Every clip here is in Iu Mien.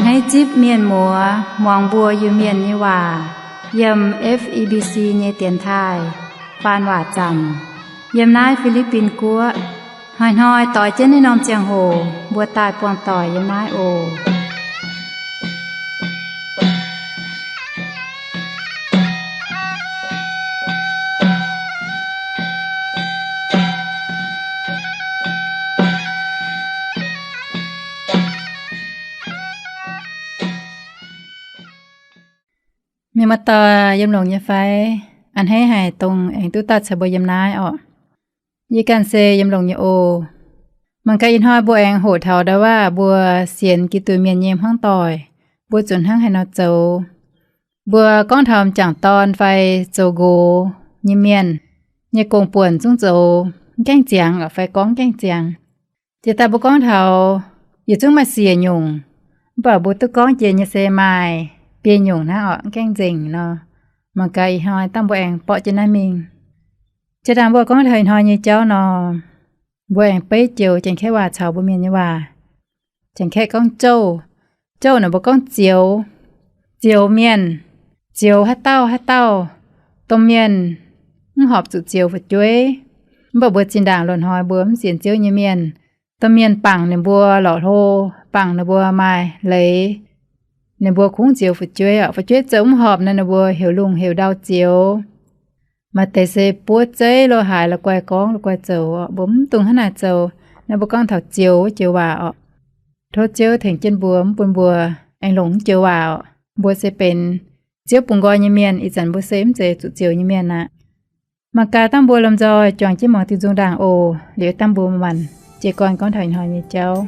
Naaiv zipv mienh muoz muangx mbuo Iu-Mienh nyei waac yiem F E B C nyei dienx taaih faan waac zaamc yiem naaiv Fi^li^bin Guoqv. Hnoi-hnoi doix jienv naaiv norm ziangh hoc mbuo daaih buangh doic yiem naaiv oc. Mienh muoz-doic yiem longx nyei fai? A'hneiv haic dongh aengx duqv daaih caux mbuo yiem naaiv orqc. Yie ganh se yiem longx nyei oc. Mangc gaax ih hnoi mbuo aengx hoqc taux ndau wuov mbuo sienx Giduc mienh nyei hmuangv doic, mbuo zuqc hnangv haaix nor zoux. Mbuo gorngv taux m'jangc dorn fai zoux nqox nyei mienh nyei gong-buonc zungv zoux mv gaengh ziangx fai gorngv gaengh ziangx. Jiex daaih mbuo gorngv taux yietc zungv maaih siec nyungc, mv baac mbuo duqv gorngv jiex nyei se maaih biei nyungc hnangv orqc, mv gaengh nzengc nor. Mangc gaax ih hnoi dangh mbuo aengx borqv jienv naaiv mingh. Jiex dangh mbuo gorngv taux ih hnoi nyei jauv nor, mbuo aengx beiv joux Janx-Kaeqv waac caux mbuo Mienh nyei waac. Janx-Kaeqv gorngv zouv, zouv naaic mbuo gorngv zioux. Zioux mienh, zioux haaix dauh haaix dauh, domh mienh mv horpc zuqc zioux fu'jueiv. Mv baac mbuo zinh ndaangc loz-hnoi mbuo mv sienx Ziouv nyei mienh, domh mienh bangc ninh mbuo lorqc hlo, bangc ninh mbuo maaih leiz, ninh mbuo kungx zioux fu'jueiv orqc. Fu'jueiv zoux mv horpc nor, ninh mbuo heuc lungh heuc ndau zioux. Maaih deix se buov zeiv lo haaix, la'guaih gorngv la'guaih zoux, mbuo mv dungx hnangv naaic zoux. Naaiv mbuo gorngv taux zioux wuov joux waac orqc. Tov Ziouv tengx jienv mbuo, mv bun mbuo aengx longc wuov joux waac orqc. Mbuo se benx Ziouv bungx nqoi nyei mienh, ih zanc mbuo se mv zeiz zuqc zioux nyei mienh aqv. Mangc gaax dangh mbuo lomh nzoih juangc jienv muangx diuh nzung ndaangc oc. Liuz dangh mbuo maanc jiez gorn gorngv taux ih hnoi nyei jauv.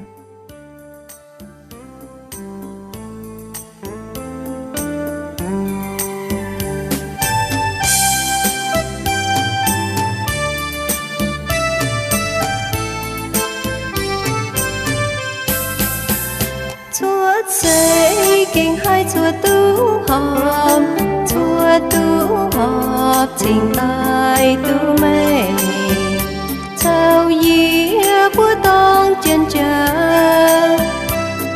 Cuotv seix gengh haih cuotv duqv horpc, cuotv duqv horpc cingx daaih duqv meih caux yie mbuo dorng jien jaax.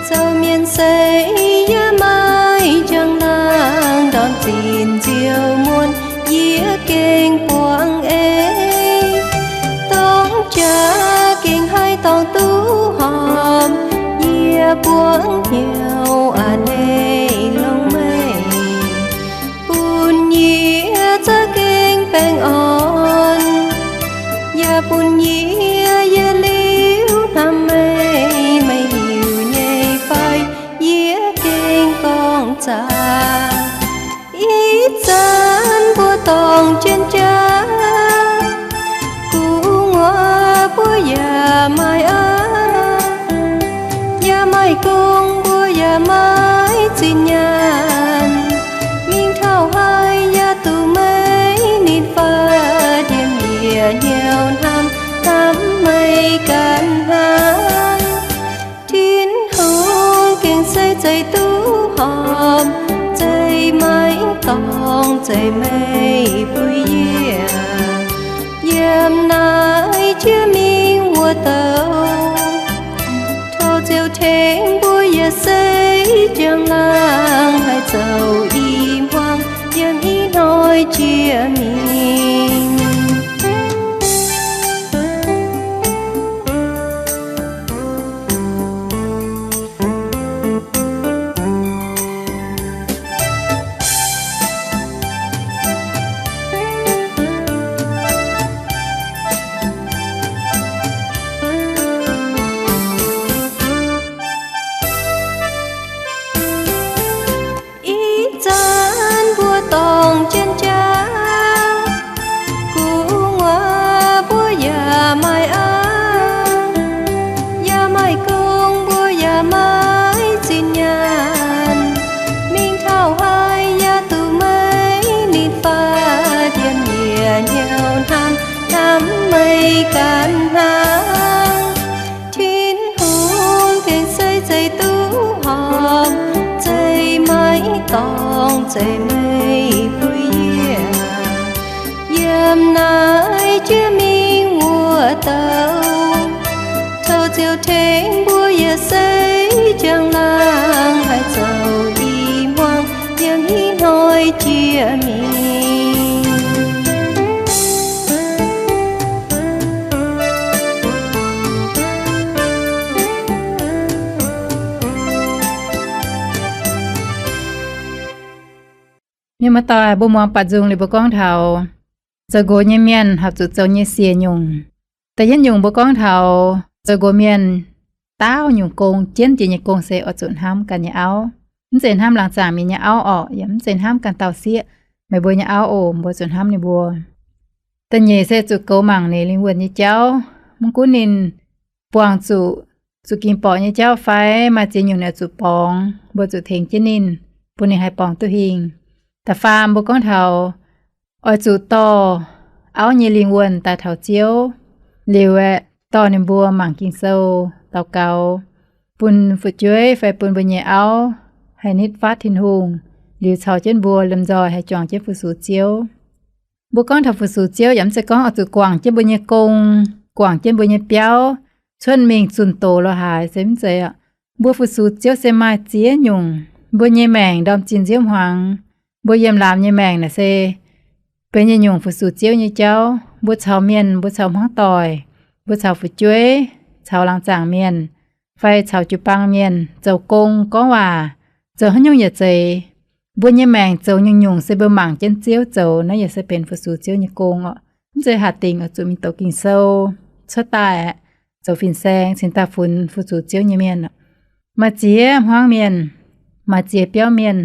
Zoux mienh seix yaac maaih njang-laangc ndorm zinh nziouv muonc, yie gengh buangv ei. Dorng jaax gengh haih dorng duqv horpc, yie buangv hnyouv a'hneiv longx meih, bun yie za'gengh baengh orn, yaac bun yie yietc liuz hnamv meih. Meih hiuv nyei fai? Yie gengh gorngv zaah. Ih zanc mbuo dorng jien jaax, gu'nguaaz mbuo yaac maaih aqv, yaac maaih gong, mbuo yaac maiv zinh nyaanh. Mingh taux haaix yaac duqv meih ninh fatv, yiem yie hnyouv hnamv, hnamv meih ganh hnangv. Tin-Hungh gengh se zeiz duqv horpc, zeiz maiv dorngx, zeiz meih buix yie. Yiem naaiv jiex mingh wuov douc, tov Ziouv tengx mbuo yietc seix njang-laangc haih zoux i hmuangx yiem ih hnoi jiex mingh. Ih zanc mbuo dorng jien jaax, gu'nguaaz mbuo yaac maaih aqv, yaac maaih gong, mbuo yaac maiv zinh nyaanh. Mingh taux haaix yaac duqv meih ninh fatv, yiem yie hnyouv hnamv, hnamv meih ganh hnangv. Tin-Hungh gengh se zeiz duqv horpc, zeiz maiv dorngx, zeiz meih buix yie. Yiem naaiv jiex mingh wuov douc, tov Ziouv tengx mbuo yietc seix njang-laangc haih Mienh muoz-doic, mbuo muangx baaux nzung liuz mbuo gorngv taux zoux nqox nyei mienh horpc zuqc zoux nyei siec nyungc. Da'yietv nyungc mbuo gorngv taux zoux nqox mienh daauv nyungc gong, jienv jiex nyei gong se oix zuqc hnamv ganh nyei auv. Mv zeiz hnamv laangz zaangc mienh nyei auv orqc, yaac mv zeiz hnamv ganh dauh sieqv. Meih mbuo nyei auv oc, mbuo zuqc hnamv ninh mbuo. Da'nyeic se zuqc goux mangc ninh lingh wuonh nyei jauv. Mv gunv ninh buangh zuqc, zuqc ging borqc nyei jauv fai maaih ziex nyungc ninh oix zuqc borngz, mbuo zuqc tengx jienv ninh, bun ninh haih borngz duqv hingh. Da'faam mbuo gorngv taux oix zuqc dorh auv nyei lingh wuonh daaih taux Ziouv, liuz aeqv, dorh ninh mbuo mangc Ging-Sou, daux gaux, bun fu'jueiv fai bun mbuo nyei auv haih nitv fatv Tin-Hungh, liuz caux jienv mbuo lomh nzoih haih juangc jienv fu-sux Ziouv. Mbuo gorngv taux fu-sux Ziouv yaac mv zeiz gorngv oix zuqc guangc jienv mbuo nyei gong, guangc jienv mbuo nyei biauv, cuotv mingh zunh doz lorz haaix, se mv zeiz aqv. Mbuo fu-sux Ziouv se maaih ziex nyungc. Mbuo nyei maengc ndorm zinh nziouv hmuangx, mbuo yiem laamz nyei maengc naaic se benx nyei nyungc fu-sux Ziouv nyei jauv. Mbuo caux mienh, mbuo caux hmuangv doic, mbuo caux fu'jueiv, caux laangz zaangc mienh, fai caux jiu-baang mienh zoux gong gorngv waac, zoux haaix nyungc yietc zeiz. Mbuo nyei maengc zoux nyungc-nyungc se mbuo mangc jienv Ziouv zoux, naaiv yaac se benx fu-sux Ziouv nyei gong orqc. Mv zeiz hatc dingc oix zuqc mingh doqc Ging-Sou, cuotv daaih aeqv, zoux fin-saeng cingx daaih funx fu-sux Ziouv nyei mienh orqc. Maaih ziex hmuangv mienh, maaih ziex biauv mienh,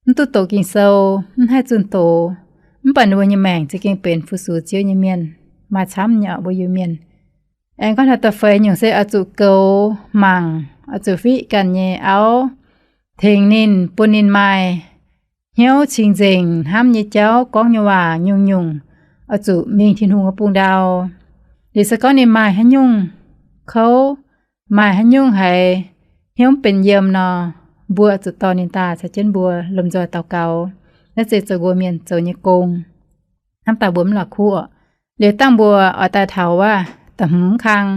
mv duqv doqc Ging-Sou, mv haih zunh doz, mv baac ninh mbuo nyei maengc za'gengh benx fu-sux Ziouv nyei mienh. Maaih camv nyei orqc, mbuo Iu-Mienh. Aengx gorngv taux da'feix nyungc se oix zuqc goux mangc, oix zuqc fiqv ganh nyei auv, tengx ninh, bun ninh maaih hnyouv cing-nzengc, hnamv nyei jauv, gorngv nyei waac nyungc-nyungc oix zuqc mingh Tin-Hungh wuov bung ndau. Liuz se gorngv ninh maaih haaix nyungc kouv, maaih haaix nyungc haiz hnyouv mv benx yiem nor, mbuo oix zuqc dorh ninh daaih caux jienv mbuo lomh nzoih daux gaux. Naaiv se zoux nqox mienh zoux nyei gong. Hnamv daaih mbuo mv la'kuqv orqc. Liuz dangh mbuo oix daaih taux wuov da'hmz kang,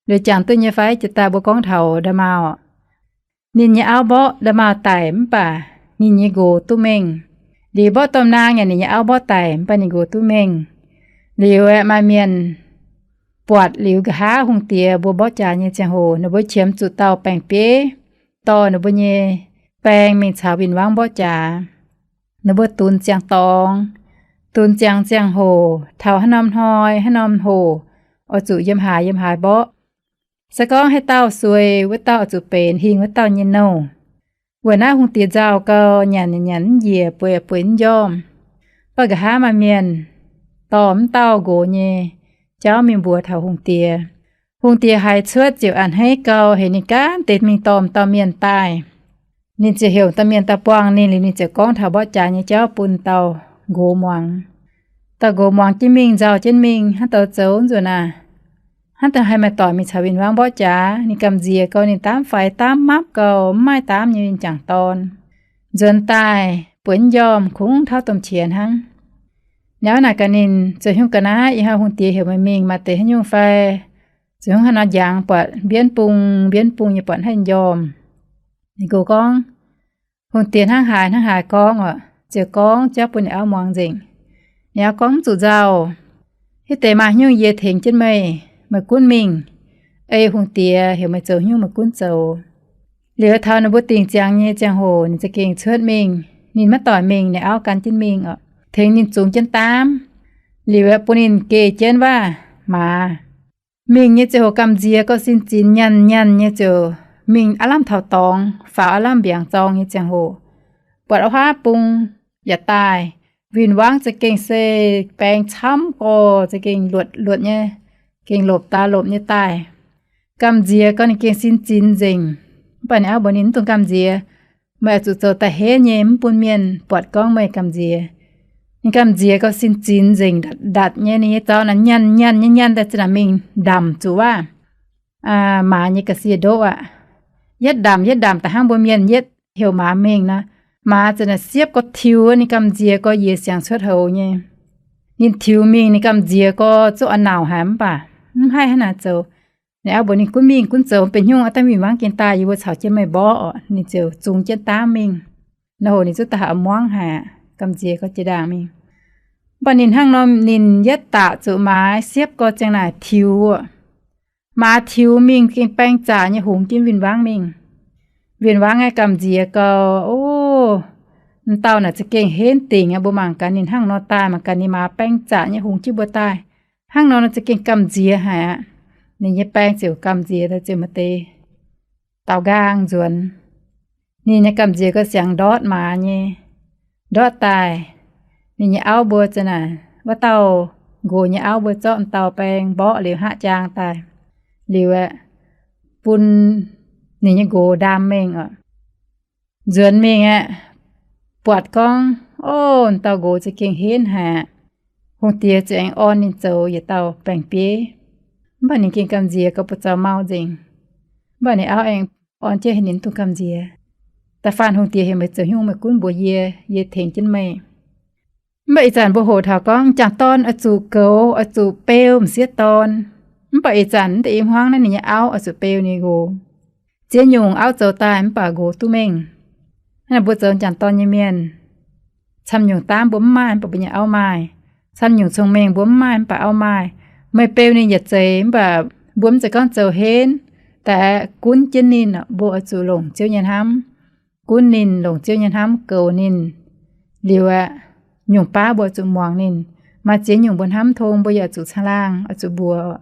liuz jangx duqv nyei fai, jiex daaih mbuo gorngv taux nda'maauh orqc. Ninh nyei auv mborqv nda'maauh daic mv baac ninh nyei nqox duqv mengh. Liuz mborqv domh naang yaac ninh nyei auv mborqv daic mv baac ninh nqox duqv mengh. Liuz aeqv, maaih mienh buatc liuz nqa'haav hungh diex mbuo mborqv jaax nyei ziangh hoc, ninh mbuo qiemx zuqc dauh baeng-bieiv dorh ninh mbuo nyei baeng mingh caux win-wangv mborqv jaax. Ninh mbuo dunx ziangx dorngx, dunx ziangx ziangh hoc, taux haaix norm hnoi haaix norm hoc, oix zuqc yiem haaix yiem haaix mborqv. Se gorngv haaix dauh sueih, wuov dauh oix zuqc benx hingh wuov dauh nyei nouh. Weic naaiv hungh diex nzauh gau, nyanc nyanc mv njiec, bueix bueix mv njormh. Mv baac nqa'haav maaih mienh dorh mv dauh nqox nyei jauv mingh mbuox taux hungh diex. Hungh diex haiz cuotv ziouc a'hneiv gau, heuc ninh gaanv deix mingh dorh dauh mienh daaih. Ninh ziouc heuc dauh mienh daaih buangh ninh, liuz ninh ziouc gorngv taux mborqv jaax nyei jauv bun dauh nqox muangx. Dauh nqox muangx jienv mingh, nzauh jienv mingh, hnangv douz zoux nzuonx aac, hnangv deix haih maaih doic mingh caux win-wangv mborqv jaax. Ninh gamh nziex gau, ninh daamv faix daamv mapv gau, mv maaih daamv nyei win-jangc dorn. Nzuonx daaih bueix mv njormh, kungx tauv domh qiex hnangv. Ninh auv naaic gaax ninh, Zoux haaix nyungc ga'naaiv? Ih hnoi hungh diex heuc meih mingh maaih deix haaix nyungc fai? Zoux haaix nyungc hnangv nor njangx buatc mbienv bung mbienv bung nyei buatc haih njormh? Ninh nqox gorngv, Hungh diex hnangv haaix hnangv haaix gorngv oc. Ziouc gorngv jauv bun ninh auv muangx nzengc. Ninh auv gorngv, Mv zuqc nzauh. Hitv deix maaih haaix nyungc yie tengx jienv meih, meih gunv mingh. Ei hungh diex heuc meih zoux haaix nyungc meih gunv zoux. Liuz taux ninh mbuo dingc ziangx nyei ziangh hoc ninh za'gengh cuotv mingh. Ninh maiv doic mingh, ninh auv gan jienv mingh oc, tengx ninh zungx jienv daamv. Liuz bun ninh geh jienv wuov maaz. Mingh nyei ziangh hoc gamh nziex gau, sin zinx nyanc nyanc nyei ziouc mingh aav lamh taux dorngx, faaux aav lamh mbiaangx zorng nyei ziangh hoc, buatc wuov haav bung yaac daaih. Win-wangv za'gengh se baeng camv gorx, za'gengh luotc luotc nyei, gengh lopc daaih lopc nyei daaih. Gamh nziex gau ninh gengh sin zinx nzengc. Mv baac ninh auv mbuox ninh, Mv dungx gamh nziex. Meih oix zuqc zoux da'henv nyei, mv bun mienh buatc gorngv meih gamh nziex. Ninh gamh nziex gau sin zinx nzengc, ndatc ndatc nyei. Ninh nyei zaux naaic nyanc nyanc nyei nyanc daaih zinh naaic mingh ndamc zuqc wuov maaz nyei ga'sie ndoqv aqv. Yietv ndamc yietv ndamc da'hnangv mbuo mienh yietv heuc maaz mingh nor, maaz zinh naaic siepv gau tiux, ninh gamh nziex gau yiez siangx cuotv houx nyei. Ninh tiux mingh, ninh gamh nziex gau zuqc a'nauc haic mv baac mv haih hnangv naaic zoux. Ninh auv mbuox ninh, Gunv mingh, gunv zoux, benx haaix nyungc aav dangh win-wangv gengh daaih yie mbuo caux jienv meih mborqv oc. Ninh ziouc zungx jienv daamv mingh. Nor hoc ninh zuqc daaih haiz muangv haic, gamh nziex gau jiex ndaangc mingh. Mv baac ninh hnangv nor ninh yietv daqc zuqc maaz siepv gau ziang naaic tiux. Maaz tiux mingh gengh baeng zaqc nyei hungx jienv win-wangv mingh. Win-wangv aeqv, gamh nziex gau, o, M'dauh naaic za'gengh henv dingc aqv. Mbuo mangc gaax ninh hnangv nor daaih, mangc gaax ninh maaz baeng zaqc nyei hungx jienv mbuo daaih. Hnangv nor nor za'gengh gamh nziex haic aqv. Ninh nyei baeng ziouc gamh nziex daaih ziouc maaih deix daaux nqaang nzuonx. Ninh nyei gamh nziex gauh siangx ndortv maaz nyei, ndortv daaih. Ninh nyei auv mbuo za'naaic wuov dauh nqox nyei auv mbuo zorqv m'dauh baeng mborqv liuz hngaqv jaang daaih liuz aeqv, bun ninh nyei nqox ndaam mengh oc. Nzuonx mingh aeqv, buatc gorngv, o, m'dauh nqox za'gengh henv haic aqv. Hungh diex ziouc aengx orn ninh zoux yietc dauh baeng-bieiv. Mv baac ninh gengh gamh nziex gauh buoz zaux mau nzengc. Mv baac ninh auv aengx orn jienv heuc ninh mv dungx gamh nziex. Da'faanh hungh diex heuc meih zoux haaix nyungc meih gunv mbuox yie, yie tengx jienv meih. Mv baac ih zanc mbuo hoqc taux gorngv m'jangc dorn oix zuqc goux, oix zuqc beu m'sieqv dorn. Mv baac ih zanc mv deix i hmuangv naaiv ninh nyei auv oix zuqc beu ninh nqox. Ziex nyungc auv zoux daaih mv baac nqox duqv mengh. Hnangv naaic mbuo zoux m'jangc dorn nyei mienh, camv nyungc daamv mbuo mv maaih mv baac mbuo nyei auv maaih. Camv nyungc cong-mengh mbuo mv maaih mv baac auv maaih. Meih beu ninh yietc zeix mv baac mbuo mv zeiz gorngv zoux henv, daaih gunv jienv ninh. Mbuo oix zuqc longc Ziouv nyei hnamv, gunv ninh, longc Ziouv nyei hnamv goux ninh. Liuz aeqv, nyungc baav mbuo oix zuqc muangx ninh. Maaih ziex nyungc mbuo hnamv tong mbuo yaac zuqc caangh laangh oix zuqc mbuox.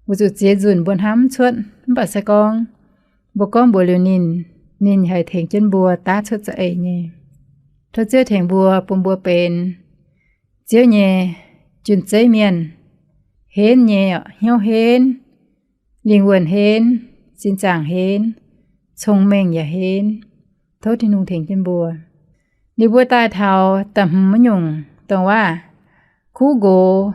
Mbuo zuqc ziex nzunc mbuo hnamv cuotv mv baac se gorngv mbuo gorngv mbuox liuz ninh, ninh haih tengx jienv mbuo daav cuotv za'eix nyei. Tov Ziouv tengx mbuo, bun mbuo benx Ziouv nyei jun-zeiv mienh, henv nyei, hnyouv henv, lingh wuonh henv, sin zaangc henv, cong-mengh yaac henv. Tov Tin-Hungh tengx jienv mbuo. Liuz mbuo daaih taux da'hmz nyungc dongh waac, kuv nqox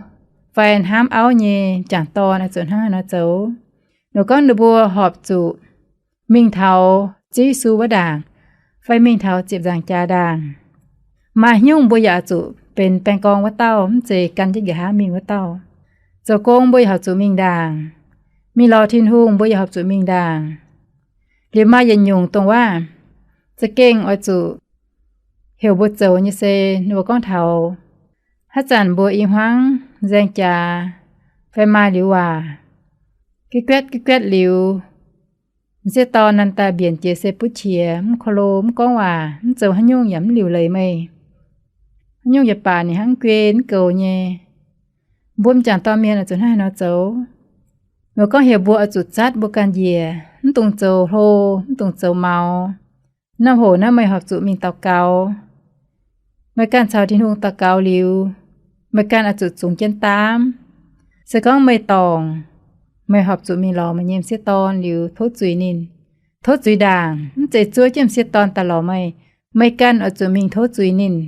fai hnamv auv nyei m'jangc dorn oix zuqc hnangv haaix nor zoux. Ninh gorngv ninh mbuo horpc zuqc mingh taux Ziouv Yesu wuov ndaangc, fai mingh taux ziepc nzaangc jaax ndaangc. Maaih nyungc mbuo yaac zuqc benx baengh gorngv wuov dauh, mv zeiz gan jienv nqa'haav mingh wuov dauh. Zoux gong mbuo yaac horpc zuqc mingh ndaangc. Mingh lorz Tin-Hungh mbuo yaac horpc zuqc mingh ndaangc. Liuz maaih yietc nyungc dongh waac, za'gengh oix zuqc heuc mbuo zoux nyei se, ninh mbuo gorngv taux haaix zanc mbuo i hmuangv nzaeng jaax fai maaih liuz waac, guetv guetv guetv guetv liuz, m'sieqv dorn naaic daaih mbienc jiex se butv qiex, mv ko lo, mv gorngv waac, mv zoux haaix nyungc yaac mv liuc leiz meih. Haaix nyungc yaac baac ninh hnangv guei mv goux nyei. Mbuo m'jangc dorn mienh oix zuqc hnangv haaix nor zoux? Ninh gorngv heuc mbuo oix zuqc zatv mbuo ganh njiec, mv dungx zoux hlo, mv dungx zoux maux. Norm hoc naaiv meih horpc zuqc mingh daux gaux. Meih ganh caux Tin-Hungh daux gaux liuz, meih ganh oix zuqc zungx jienv daamv. Se gorngv meih dorngc, meih horpc zuqc mingh lorz meih nyei m'sieqv dorn liuz tov zuiz ninh. Tov zuiz ndaangc, mv zeiz zuov jienv m'sieqv dorn daaih lorz meih. Meih ganh oix zuqc mingh tov zuiz ninh.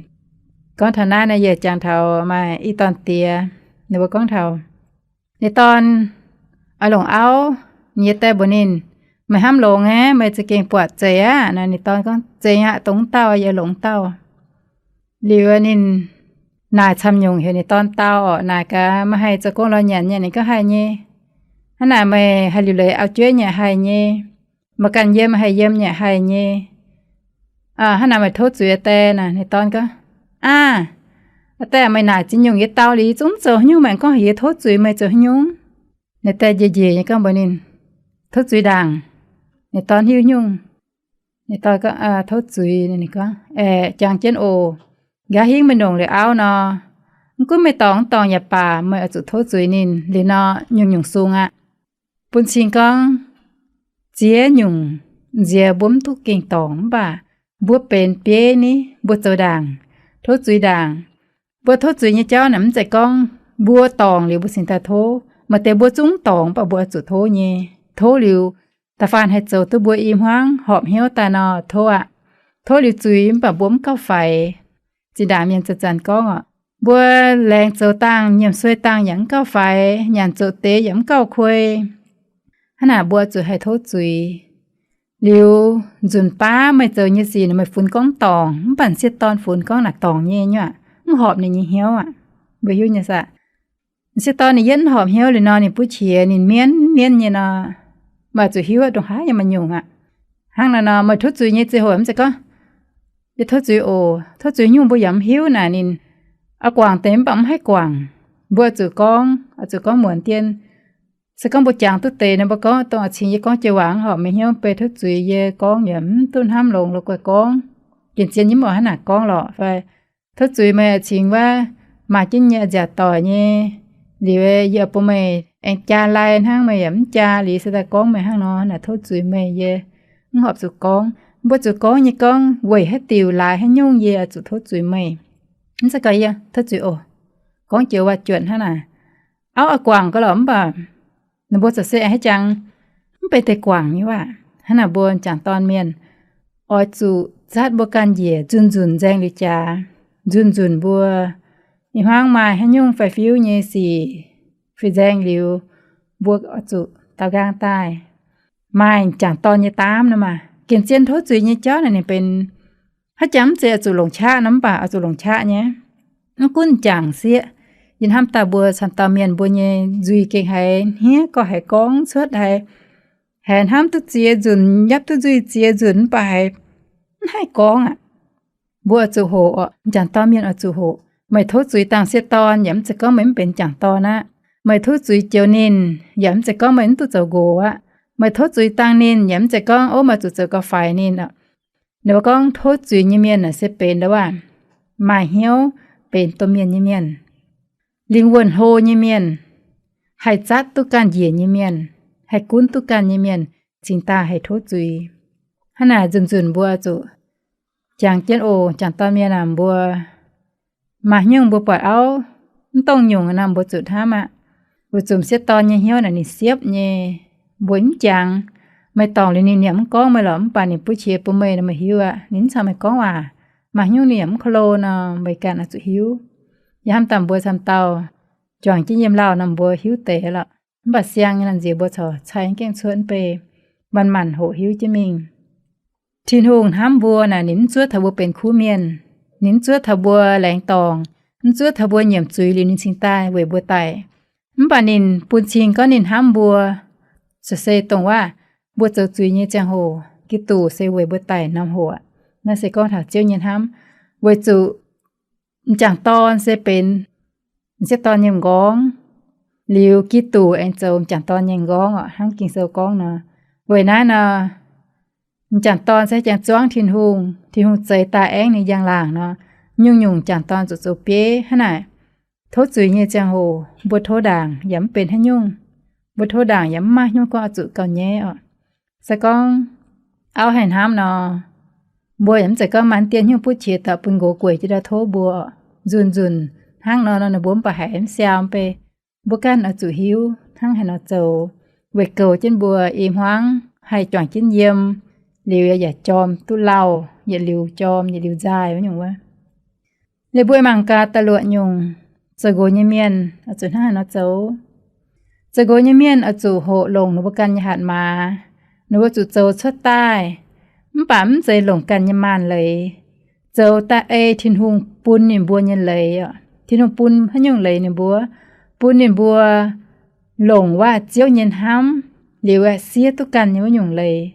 Gorngv taux naaiv nor, yie jangx taux maaih i dorn diex, ninh mbuo gorngv taux ninh dorn oix longc auv. Ninh nyei die mbuox ninh, meih hnamv longx aeqv, meih za'gengh buatc zeiz aqv. Ninh dorn gorngv, zeiz aqv, dongh wuov dauh yie longc wuov dauh. Liuz ninh naaic camv nyungc heuc ninh dorn dau orqc, naaic gaax, meih haih zoux gong lorz nyanc nyei? Ninh gorngv, haih nyei. Hnangv naaic meih haih liuc leiz auv-jueiv nyei? Haih nyei. Meih ganh yiem haih yiem nyei? Haih nyei. Hnangv naaic meih tov zuiz die naaic? Ninh dorn gorngv, aav, die, meih naaic ziex nyungc yie dau liuz, yie zungv mv zoux haaix nyungc. Meih gorngv heuc yie tov zuiz, meih zoux haaix nyungc? Ninh die njiec njiec nyei gorngv mbuox ninh, tov zuiz ndaangc. Ninh dorn hiuv nyungc. Ninh dorn gorngv, tov zuiz. Ninh gorngv, aeqv, jangx jienv oc. Nqa'haav hingv meih longc liuz auv nor, mv gunv meih dorngc mv dorngc yaac baac, meih oix zuqc tov zuiz ninh. Liuz nor nyungc-nyungc sung aqv. Bun cing gorngv ziex nyungc nziex mbuo mv duqv gengh dorngc, mv baac mbuo benx bieiv ni, mbuo zoux ndaangc, tov zuiz ndaangc. Mbuo tov zuiz nyei jauv naaic mv zeiz gorngv mbuo dorngc liuz mbuo cingx daaih tov. Maaih deix mbuo zungv mv dorngc mv baac mbuo oix zuqc tov nyei. Tov liuz, da'faanh haih zoux duqv mbuo i hmuangv horpc hnyouv daaih nor, tov aqv. Tov liuz zuiz mv baac mbuo mv gauh faix. Zinh ndaangc mienh zanc-zanc gorngv orqc, mbuo laengz zoux dangh, nyiemc sueih dangh yaac mv gauh faix, nyanc zoqc deix yaac mv gauh kuei. Hnangv naaic mbuo zuqc haih tov zuiz. Liuz nzunc baav meih zoux nyei sic meih funx gorngv mv dorngc, mv baac m'sieqv dorn funx gorngv naaic dorngc nyei nyuoqc, mv horpc ninh nyei hnyouv aqv. Mbuo hiuv nyei saah? M'sieqv dorn ninh yietv mv horpc hnyouv liuz nor, ninh buov qiex, ninh mienv mienv nyei nor, meih zuqc hiuv aqv, ndongc haaix yaac maaih nyungc aqv. Hnangv naaic nor, meih tov zuiz nyei ziangh hoc mv zeiz gorngv, yie tov zuiz oc, tov zuiz nyungc mbuo yaac mv hiuv naaic. Ninh oix guangc deix mv baac mv haih guangc. Mbuo zuqc gorngv, oix zuqc gorngv muonc dien. Se gorngv mbuo jangx duqv deix nor, mbuo gorngv, dongh a'cingx yie gorngv joux waac mv horpc meih hnyouv, beiv tov zuiz, yie gorngv yaac mv duqv hnamv longx, la'guaih gorngv. Gengh zien yie mv oix hnangv naaic gorngv lorqc fai, tov zuiz meih cingx wuov maaih jienv nyei nziaauc doic nyei, liuz yie oix bun meih aengx jaa lai hnangv, meih yaac mv jaa, liuz se daaih gorngv meih hnangv nor, naaic tov zuiz meih, yie mv horpc zuqc gorngv. Mbuo zuqc gorngv nyei gorngv weic haaix diuc laaix haaix nyungc yie oix zuqc tov zuiz meih. Mv zeiz gorngv yie tov zuiz oc, gorngv joux waac-juonc hnangv naaic. Auv oix guangc gau lorqc, mv baac ninh mbuo ziouc se haiz jangx mv benx deix guangc nyei waac. Hnangv naaic mbuo m'jangc dorn mienh oix zuqc zatv mbuo ganh njiec nzunc-nzunc nzaeng liuz jaax, nzunc-nzunc mbuo ih hmuangv maaih haaix nyungc faix-fiuv nyei sic fih nzaeng liuz, mbuo oix zuqc daaux nqaang daaih. Maaih m'jangc dorn nyei daamv nor maah, gengh zien tov zuiz nyei jauv naaic ninh benx haiz jangx mv zeiz oix zuqc longc qaqv nor, mv baac oix zuqc longc qaqv nyei. Mv gunv m'jangc sieqv, yie hnamv daaih mbuo camv dauh mienh mbuo nyei nzuih gengh haiz hniev, gorngv haiz gorngv cuotv, haiz, haiz hnamv duqv ziex nzunc, yapv duqv nzuih ziex nzunc, mv baac haiz mv haih gorngv aqv. Mbuo oix zuqc hoqc oc, m'jangc dorn mienh oix zuqc hoqc. Meih tov zuiz dangh sieqv dorn yaac mv zeiz gorngv meih mv benx m'jangc dorn aqv. Meih tov zuiz joux ninh yaac mv zeiz gorngv meih mv duqv zoux nqox aqv. Meih tov zuiz dangh ninh yaac mv zeiz gorngv, ov, meih zuqc zoux gauh faix ninh aqv. Ninh mbuo gorngv tov zuiz nyei mienh naaic se benx ndau waac maaih hnyouv, benx domh mienh nyei mienh, lingh wuonh hlo nyei mienh, haih zatv duqv ganh njiec nyei mienh, haih gunv duqv ganh nyei mienh, cingx daaih haih tov zuiz. Hnangv naaic nzunc-nzunc mbuo zuqc jangx jienv oc, m'jangc dorn mienh aac, mbuo maaih haaix nyungc mbuo buatc auv mv dongh nyungc nor, mbuo zuqc hnamv aqv. Weic zuqc m'sieqv dorn nyei hnyouv naaic ninh siepv nyei, mbuo mv jangx. Meih dorngc liuz ninh yaac mv gorngv meih lorqc, mv baac ninh buov qiex bun meih nor meih hiuv aqv. Ninh mv caux meih gorngv waac, maaih haaix nyungc ninh yaac mv ko lo nor, meih ganh oix zuqc hiuv. Yie hnamv daaih mbuo camv dauh juangc jienv yiem lauh nor mbuo hiuv deix lorqc, mv baac siang nyei naaic nziex mbuo corc cai gengh cuotv mv bei, manc-manc hoqc hiuv jienv mingh. Tin-Hungh hnamv mbuo naaic ninh mv zuov taux mbuo benx kuv mienh, ninh mv zuov taux mbuo laengz dorngc, mv zuov taux mbuo nyiemc zuiz liuz ninh cingx daaih weic mbuo daic. Mv baac ninh bun cing gorngv ninh hnamv mbuo, se dongh waac mbuo zoux zuiz nyei ziangh hoc, Giduc se weic mbuo daic norm hoc. Naaiv se gorngv taux Ziouv nyei hnamv, weic zuqc m'jangc dorn se benx m'sieqv dorn nyei m'nqorngv, liuz Giduc aengx zoux m'jangc dorn nyei m'nqorngv oc, hnangv Ging-Sou gorngv nor. Weic naaiv nor, m'jangc dorn se jangx zuangv Tin-Hungh, Tin-Hungh zeix daaih aengv ninh njang-laangc nor, nyungc-nyungc m'jangc dorn zuqc zoux bieiv. Hnangv naaic, tov zuiz nyei ziangh hoc mbuo tov ndaangc yaac mv benx haaix nyungc. Mbuo tov ndaangc yaac mv maaih haaix nyungc gorngv oix zuqc gauh nyaiv oc. Se gorngv auv haih hnamv nor, mbuo yaac mv zeiz gorngv maaih dien hnyouv buov qiex daaih bun nqox gueic jienv daaih tov mbuo oc. Nzunc-nzunc hnangv nor nor ninh mbuo mv baac haiz mv siau mv bei. Mbuo ganh oix zuqc hiuv hnangv haaix nor zoux, weic goux jienv mbuo i hmuangv haih juangc jienv yiem, liuz yaac jorm duqv lauh, yietc liuz jorm yietc liuz nzaaih wuov nyungc wuov. Liuz mbuo mangc gaax da'luoqc nyungc, zoux nqox nyei mienh oix zuqc hnangv haaix nor zoux. Zoux nqox nyei mienh oix zuqc hoqc longc ninh mbuo ganh nyei hatc maaz. Ninh mbuo zuqc zoux cuotv daaih, mv baac mv zeiz longc ganh nyei maanh leiz. Zoux daaih ei Tin-Hungh bun ninh mbuo nyei leiz oc. Tin-Hungh bun haaix nyungc leiz ninh mbuo? Bun ninh mbuo longc waac Ziouv nyei hnamv, liuz aeqv, siev duqv ganh nyei wuov nyungc leiz,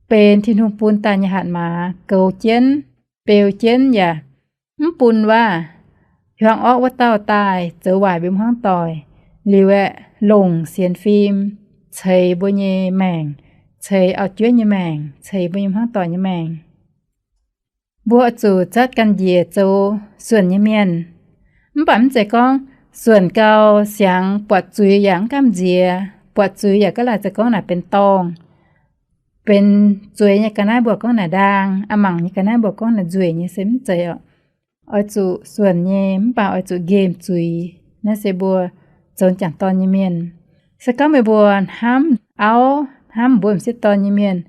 benx Tin-Hungh bun daaih nyei hatc maaz, goux jienv, beu jienv yaac mv bun waac hiuang orqv wuov dauh daaih zoux waaic mbuo hmuangv doic, liuz aeqv, longc sienx fim ceix mbuo nyei maengc, ceix auv-jueiv nyei maengc, ceix mbuo nyei hmuangv doic nyei maengc. Mbuo oix zuqc zatv ganh njiec zoux suonc nyei mienh. Mv baac mv zeiz gorngv suonc gau siangx buatc zuiz yaac mv gamh nziex, buatc zuiz yaac gaav laaic zoux gorngv naaic benx dorngh, benx zueiz nyei ga'naaiv mbuo gorngv naaic ndaang, a'mangc nyei ga'naaiv mbuo gorngv naaic nzueic nyei, se mv zeiz oc. Oix zuqc suonc nyei mv baac oix zuqc nqemh zuiz. Naaiv se mbuo zoux m'jangc dorn nyei mienh. Se gorngv meih mbuo hnamv auv hnamv mbuo m'sieqv dorn nyei mienh,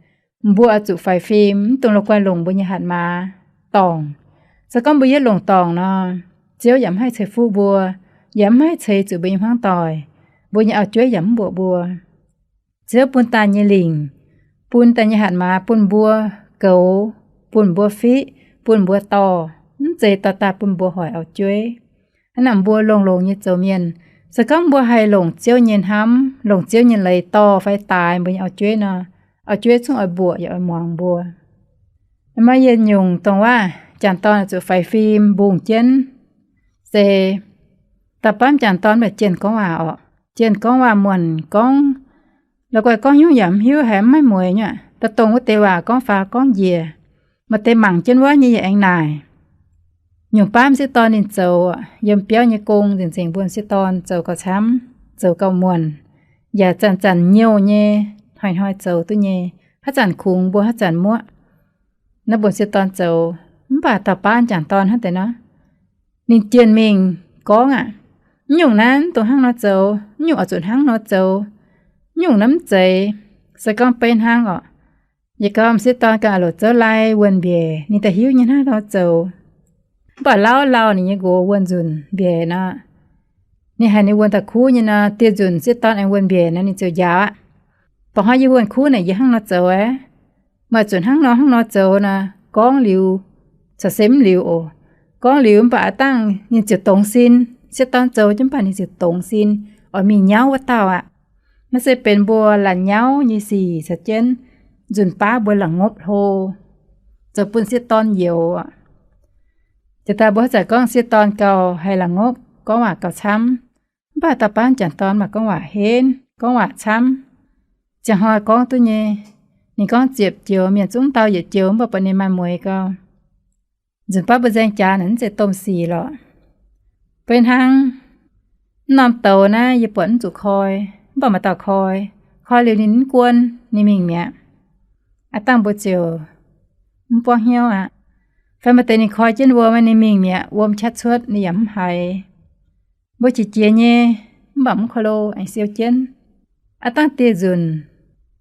mbuo oix zuqc faix fim, mv dungx la'guaih longc mbuo nyei hatc maaz dorngc. Se gorngv mbuo yietv longc dorngc nor, Ziouv yaac mv haih ceix fuqv mbuo, yaac mv haih ceix zuqc mbuo nyei hmuangv doic, mbuo nyei auv-jueiv yaac mv mbuoqc mbuo. Ziouv bun daaih nyei lingc, bun daaih nyei hatc maaz bun mbuo goux, bun mbuo fiqv, bun mbuo dorh, mv zeiz dorh daaih bun mbuo hoic auv-jueiv. Hnangv naaic mbuo longx-longx nyei zoux mienh, se gorngv mbuo haih longc Ziouv nyei hnamv, longc Ziouv nyei leiz dorh fai daix mbuo nyei auv-jueiv nor, auv-jueiv zungv oix mbuoqc yaac oix muangx mbuo. Maaih yietc nyungc dongh waac m'jangc dorn oix zuqc faix fim mbungh jienv, se da'faanh m'jangc dorn mv baac jienh gorngv waac oc. Jienh gorngv waac muonc gorngv, la'guaih gorngv hnyouv yaac mv hiuv, haiz mv maiv mueiz nyei aqv. Da'dongh wuov deix waac gorngv faaux gorngv njiec, Maaih deix mangc jienv wuov nyei yaac aengx naaic. Nyungc baav m'sieqv dorn ninh zoux yiem biauv nyei gong nzengc nzengc, mbuo m'sieqv dorn zoux gauh camv, zoux gauh muonc, yaac zanc-zanc nyouh nyei, hnoi-hnoi zoux duqv nyei, haaix zanc kungx mbuo haaix zanc muoqv. Naaiv mbuo m'sieqv dorn zoux, mv baac dauh baav m'jangc dorn hnangv deix nor, ninh jienh mingh gorngv aqv, mv nyungc naaiv mv dungx hnangv nor zoux, mv nyungc oix zuqc hnangv nor zoux, mv nyungc naaiv mv zeiz, se gorngv beiv hnangv orqc. Yie gorngv m'sieqv dorn ganh a'loc zouv lai wuonh mbiaec, ninh daaih hiuv nyei hnangv nor zoux. Mv baac lauv lauh ninh nyei nqox wuonh nzunc mbiaec nor, ninh haiz ninh wuonh daaih kuv nyei nor, dieh nzunc m'sieqv dorn aengx wuonh mbiaec nor, ninh ziouc njaaux aqv. Ba'hnoi yie wuonh kuv naaic yie hnangv nor zoux aqv. Meih zuqc hnangv nor hnangv nor zoux nor, gorngv liuz, caux se mv liuz oc. Gorngv liuz mv baac aav dangh ninh ziouc dongz sin. M'sieqv dorn zoux jienv mv baac ninh ziouc dongz sin, oix mingh nyauv wuov dauh aqv. Naaiv se benx mbuo laanh nyauv nyei sic caux jienv nzunc baav mbuo la'ngopv hlo, zoux bun m'sieqv dorn youx. Jiex daaih mbuo haaix zanc gorngv m'sieqv dorn gauh haih la'ngopv, gorngv waac gauh camv. Mv baac dauh baav m'jangc dorn maaih gorngv waac henv, gorngv waac camv. Ziangh hnoi gorngv duqv nyei. Ninh gorngv ziepc joux mienh zungv dau yietc joux, mv baac buatc ninh maaih mueix gau. Nzunc baav mbuo nzaeng jaax naaic mv zeiz domh sic lorqc. Beiv hnangv mv norm douz naaiv yie buatc mv zuqc koi, mv baac maaih dauh koi. Koi liuz ninh mv guon, ninh mingh mi'aqv. Aav dangh mbuo ziouc mv buangv hnyouv aqv. Fai maaih deix ninh koi jienv wuom, ninh mingh mi'aqv, wuom qaqv cuotv ninh yaac mv haiz. Mbuo qiex jiez nyei, mv baac mv koi lo aengx siou jienv. Aav dangh dieh nzunc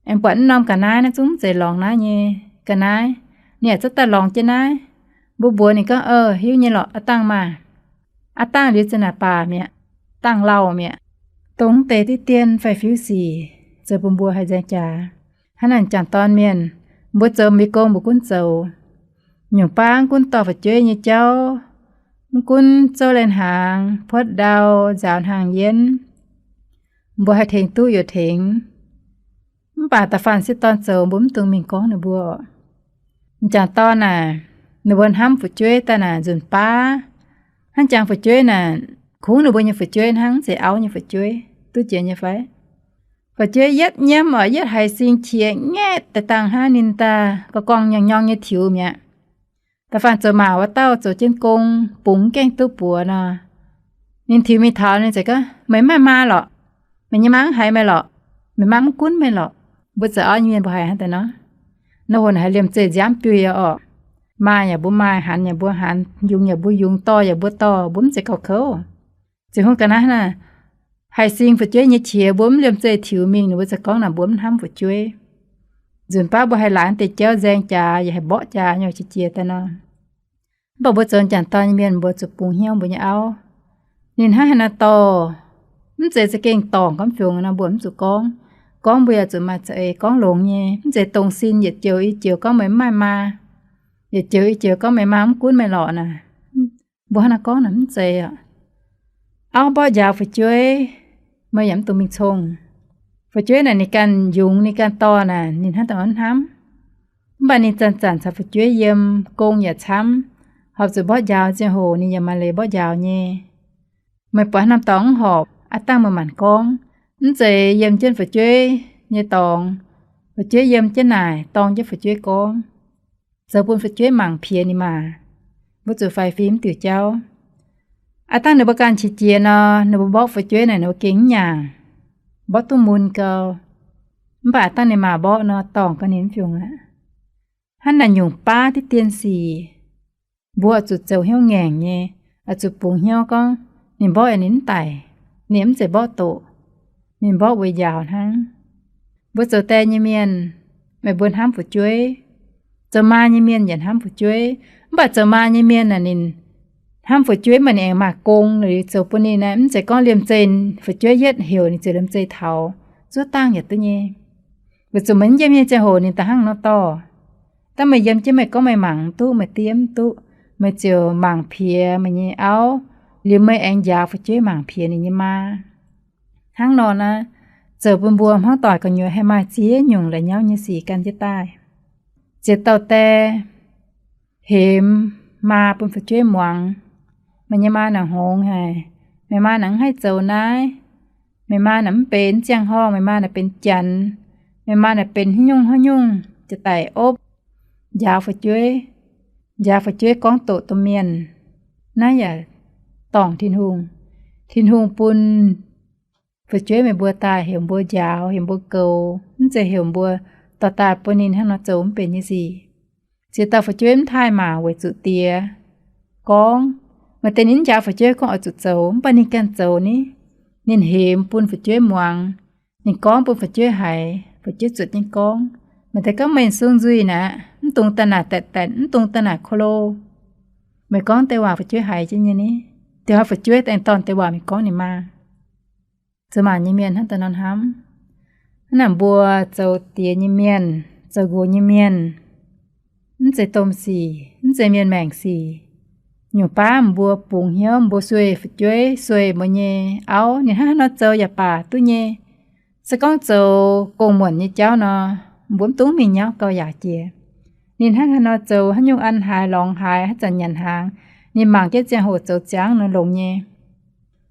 aengx buatc mv norm ga'naaiv naaiv zungv mv zeiz lorngx naaiv nyei ga'naaiv. Ninh aac zungv daaih lorngx jienv naaiv. Mbuo mbuox ninh gorngv, Ov, hiuv nyei lorqc, aav dangh maah! Aav dangh liuz zinh naaic baac mi'aqv, dangh lauh mi'aqv. Dongh deix diqv dien fai fiuv sic zoux bun mbuo haih nzaeng jaax. Hnangv naaic m'jangc dorn mienh, mbuo zoux mbuo nyei gong mbuo gunv zoux. Nyungc baav mv gunv dorh fu'jueiv nyei jauv, mv gunv zouv lai-hnaangx, puotv ndau, nzaaux hnaangx-yienv, mbuo haih tengx duqv yaac tengx. Mv baac da'faanh m'sieqv dorn zoux mbuo mv dungx mingh gorngv ninh mbuo. M'jangc dorn naaic, ninh mbuo hnamv fu'jueiv daaih naaic nzunc baav, hnangv jangx fu'jueiv naaic, kungx ninh mbuo nyei fu'jueiv hnangv, mv zeiz auv nyei fu'jueiv. Duqv jiex nyei fai? Fu'jueiv yietv nyiemv oc, yietv haiz sing qiex ngaetv daaih dangh hnangv ninh daaih gorngv-gorngv nyorng-nyorng nyei tiux mi'aqv. Da'faanh zoux maac wuov dauh zoux jienv gong bungx gaengh duqv buoz nor, ninh tiux mingh taux ninh ziouc gorngv, Meih mv maaih maa lorqc. Meih nyei maa mv haiz meih lorqc. Meih maa mv gunv meih lorqc. Mbuo zoux auv nyei mienh mbuo haiz hnangv deix nor. Naaiv hoc naaic haiz liemh zeih nziaamv biui aqv orqc. Maa yaac mbuo maa, hanx yaac mbuo hanx, yungz yaac mbuo yungz, dorh yaac mbuo dorh, mbuo mv zeiz gauh kouv. Ziouc hungh ga'naaiv naaic, haih sing fu'jueiv nyei qiex mbuo mv liemh zeih tiux mingh, ninh mbuo ziouc gorngv naaic mbuo mv hnamv fu'jueiv. Nzunc baav mbuo haih laaic deix jauv nzaeng jaax yaac haih mborqv jaax nyei qiex jiez daaih nor. Mv baac mbuo zoux m'jangc dorn nyei mienh mbuo zuqc bungx hnyouv mbuo nyei auv. Ninh hnangv haaix nor dorh, mv zeiz za'gengh dorngc gormx fiungx nor mbuo mv zuqc gorngv. Gorngv mbuo yaac zuqc maaih za'eix gorngv longx nyei, mv zeiz dongh sin yietc joux i joux gorngv meih mv maaih maa, yietc joux i joux gorngv meih maa mv gunv meih lorqc naaic. Mbuo hnangv naaiv gorngv naaic mv zeiz aqv. Auv mborqv njaaux fu'jueiv, meih yaac mv dungx mingh cong. Fu'jueiv naaic ninh ganh yungz ninh ganh dorh naaic ninh hnangv daaih mv hnamv. Mv baac ninh zanc-zanc caux fu'jueiv yiem, gong yaac camv, horpc zuqc mborqv njaaux ziangh hoc ninh yaac maaih leiz mborqv njaaux nyei. Meih buatc haaix norm dorngx mv horpc, aav dangh meih maanc gorngv. Mv zeiz yiem jienv fu'jueiv nyei dorngx, fu'jueiv yiem jienv naaic dorng jienv fu'jueiv gorngv, zoux bun fu'jueiv mangc piex ninh maah. Mbuo zuqc faix fim mv diuc jauv. Aav dangh ninh mbuo ganh qiex jiez nor, ninh mbuo mborqv fu'jueiv naaic ninh mbuo gengh mv nyaangc, mborqv duqv mun gau. Mv baac aav dangh ninh maah mborqv nor, dorngc gau ninh mv fiungx aqv. Hnangv naaic nyungc baav diqv dien sic, mbuo oix zuqc zoux hnyouv ngaengc nyei, oix zuqc bungx hnyouv gorngv, ninh mborqv yaac ninh mv daic, ninh mv zeiz mborqv doqc, ninh mborqv weic njaaux hnangv. Mbuo zoux die nyei mienh, meih mbuo hnamv fu'jueiv. Zoux maa nyei mienh yaac hnamv fu'jueiv. Mv baac zoux maa nyei mienh naaic ninh hnamv fu'jueiv, mv baac ninh aengx maaih gong, liuz zoux bun ninh naaic mv zeiz gorngv liemh zeih fu'jueiv yietv heuc ninh ziouc liemh zeih taux. Zuov dangh yaac duqv nyei. Weic zuqc meih mv yiem nyei ziangh hoc ninh da'hnangv nor dorh. Dangh meih yiem jienv meih gorngv meih mangc mv duqv, meih diev mv duqv, meih ziouc mangc piex meih nyei auv, liuz meih aengx njaaux fu'jueiv mangc piex ninh nyei maa. Hnangv nor naaiv, zoux bun mbuo hmuangv doic gu'nyuoz haih maaih ziex nyungc la'nyauv nyei sic gan jienv daaih. Ziex dauh die hemx maa bun fu'jueiv muangx. Meih nyei maa naaic hngongx haic. Meih maa naaic mv haih zoux naaiv. Meih maa naaic mv benx ziangh horngh, meih maa naaic benx janx. Meih maa naaic benx haaix nyungc haaix nyungc, jiex daic opv, njaaux fu'jueiv. njaaux fu'jueiv gorngv doqc domh mienh, naaiv yaac dorngc Tin-Hungh. Tin-Hungh bun fu'jueiv meih mbuo daaih heuc mbuo njaaux, heuc mbuo goux, mv zeiz heuc mbuo dorh daaih bun ninh hnangv nor zoux mv benx nyei sic. Ziex dauh fu'jueiv mv taaih mangc weic zuqc diex gorngv, maaih deix ninh mv njaaux fu'jueiv gorngv oix zuqc zoux, mv baac ninh ganh zoux ni. Ninh hemx bun fu'jueiv muangx, ninh gorngv bun fu'jueiv haiz, fu'jueiv zuotc jienv gorngv. Maaih deix gorngv meih sung nzuih naaic, mv dungx daaih naaic daetv-daetv, mv dungx daaih naaic ko lo. Meih gorngv deix waac fu'jueiv haiz jienv nyei ni. Diex hnoi fu'jueiv aengx dorh deix waac mingh gorngv ninh maa. Zoux maanc nyei mienh hnangv daaih nor hnamv. Hnangv naaic mbuo zoux diex nyei mienh, zoux nqox nyei mienh, mv zeiz domh sic, mv zeiz mienh maengc sic. Nyungc baav mbuo bungx hnyouv, mbuo sueih fu'jueiv, sueih mbuo nyei auv, ninh hnangv haaix nor zoux yaac baac duqv nyei. Se gorngv zoux gong-muonc nyei jauv nor, mbuo mv dungx mingh nyauv gauh yaac jiex. Ninh hnangv haaix nor zoux, haaix nyungc an haaix, lorngx haaix, haaix zanc nyanc hnaangx, ninh mangc jienv ziangh hoc zoux ziangv nor longx nyei.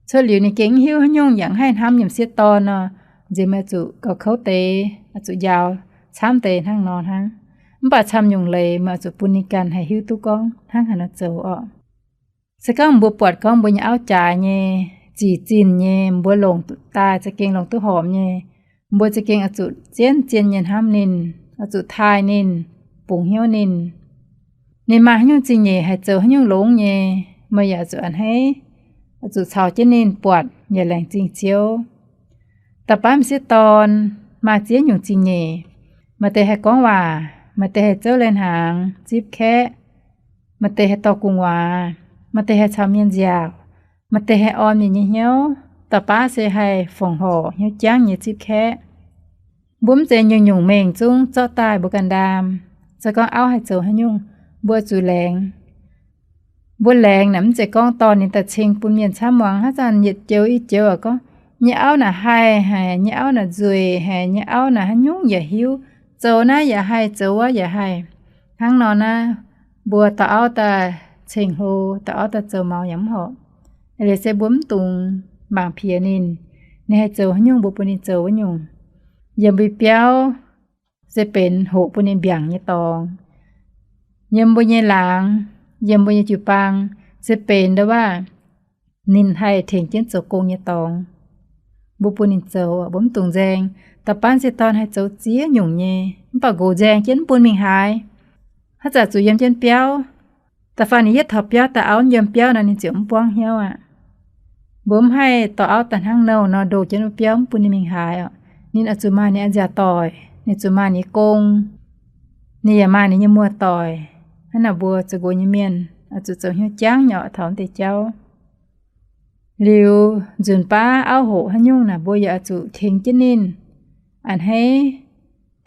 Cuotv liuz ninh gengh mv hiuv haaix nyungc, yaac mv haih hnamv nyiemc sieqv dorn nor, nziex meih zuqc gauh kouv deix, oix zuqc njaaux camv deix hnangv nor hnangv. Mv baac camv nyungc leiz meih oix zuqc bun ninh ganh haih hiuv duqv gorngv hnangv haaix nor zoux orqc. Se gorngv mbuo buatc gorngv mbuo nyei auv jaaix nyei, zic zinh nyei, mbuo longc daaih za'gengh longc duqv horpc nyei, mbuo za'gengh oix zuqc zien-zien nyei hnamv ninh, oix zuqc taaih ninh, bungx hnyouv ninh. Ninh maaih haaix nyungc zingh nyeic haih zoux haaix nyungc longx nyei, meih yaac oix zuqc a'hneiv, oix zuqc caux jienv ninh buatc yaac laengz zingh Ziouv. Da'faanh m'sieqv dorn maaih ziex nyungc zingh nyeic. Maaih deix haih gorngv waac, maaih deix haih zouv lai-hnaangx, zipv kaeqv, maaih deix haih dorh gu'nguaaz, maaih deix haih caux mienh nziaauc, maaih deix haih orn mienh nyei hnyouv, da'faanh se haih fongc horc hnyouv jangv nyei zipv kaeqv. Mbuo mv zeiz nyungc-nyungc mengh zungv zorqv daaih mbuo ganh ndaam. Se gorngv auv haih zoux haaix nyungc, mbuo zuqc laengz. Mbuo laengz naaic mv zeiz gorngv dorh ninh daaih ceng bun mienh camv muangx, haaix zanc yietc joux i joux gorngv, nyei auv naaic haih haic, nyei auv naaic nzueic haic, nyei auv naaic haaix nyungc yaac hiuv, zoux naaiv yaac haih, zoux wuov yaac haih. Hnangv nor naaiv, mbuo dorh auv daaih ceng hlo, dorh auv daaih zoux maux yaac mv horpc. Liuz se mbuo mv dungx mangc piex ninh. Ninh haih zoux haaix nyungc mbuo bun ninh zoux wuov nyungc. Yiem mbuo biauv se benx hoqc bun ninh mbiaangc nyei dorngx. Yiem mbuo nyei laangz, yiem mbuo nyei jiu-baang se benx ndo waac ninh haih tengx jienv zoux gong nyei dorngx. Mbuo bun ninh zoux, mbuo mv dungx nzaeng. Da'faanh m'sieqv dorn haih zoux ziex nyungc nyei, mv baac nqox nzaeng jienv mv bun mingh haaix. Haaix zanc zuqc yiem jienv biauv, da'faanh ninh yietv taux biauv daaih auv yiem biauv nor, ninh ziouc mv buangv hnyouv aqv. Mbuo mv haih dorh auv daaih hnangv nouh nor ndoh jienv wuov biauv mv bun ninh mingh haaix oc. Ninh oix zuqc maaih ninh a'nziaauc doic, ninh zuqc maaih ninh nyei gong, ninh yaac maaih ninh nyei muoz-doic. Hnangv naaic mbuo zoux nqox nyei mienh oix zuqc zoux hnyouv jangv nyei oc taux wuov deix jauv. Liuz nzunc baav auv hoqc haaix nyungc naaic mbuo yaac oix zuqc tengx jienv ninh, a'hneiv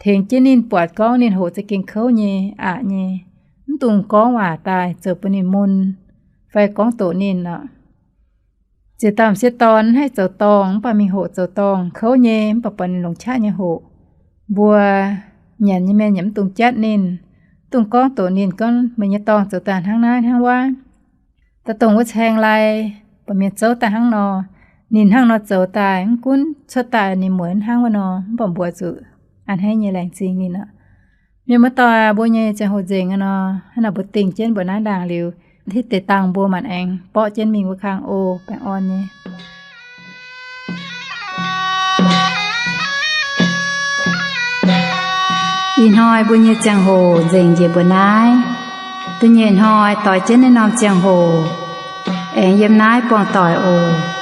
tengx jienv ninh buatc gorngv ninh hoqc za'gengh kouv nyei, aqc nyei. Mv dungx gorngv waac daaih zoux bun ninh mun fai gorngv doqc ninh oc. Ziex dauh m'sieqv dorn haih zoux dorngh mv baac mingh hoqc zoux dorngh kouv nyei, mv baac buatc ninh longc qaqv nyei hoqc. Mbuo nyanc nyei mienh yaac mv dungx jatv ninh, mv dungx gorngv doqc ninh gorngv, meih nyei dorngh zoux daaih hnangv naaiv hnangv wuov, daaih dongh wuov caeng lai, buatc mienh zouv daaih hnangv nor, ninh hnangv nor zoux daaih, mv gunv cuotv daaih ninh mueiz hnangv wuov nor, mv baac mbuo zuqc a'hneiv nyei laengz zingh ninh oc. Mienh muoz-doic, mbuo nyei ziangh hoc nzengc aqv nor, hnangv naaic mbuo dingh jienv mbuo naaiv ndaangc liuz, hitv deix dangh mbuo maanc aengx borqv jienv mingh wuov kang o, baengh orn nyei. Ih hnoi mbuo nyei ziangh hoc nzengc njiec mbuo naaiv. Da'nyeic hnoi doix jienv naaiv norm ziangh hoc aengx yiem naaiv buangh doic oc.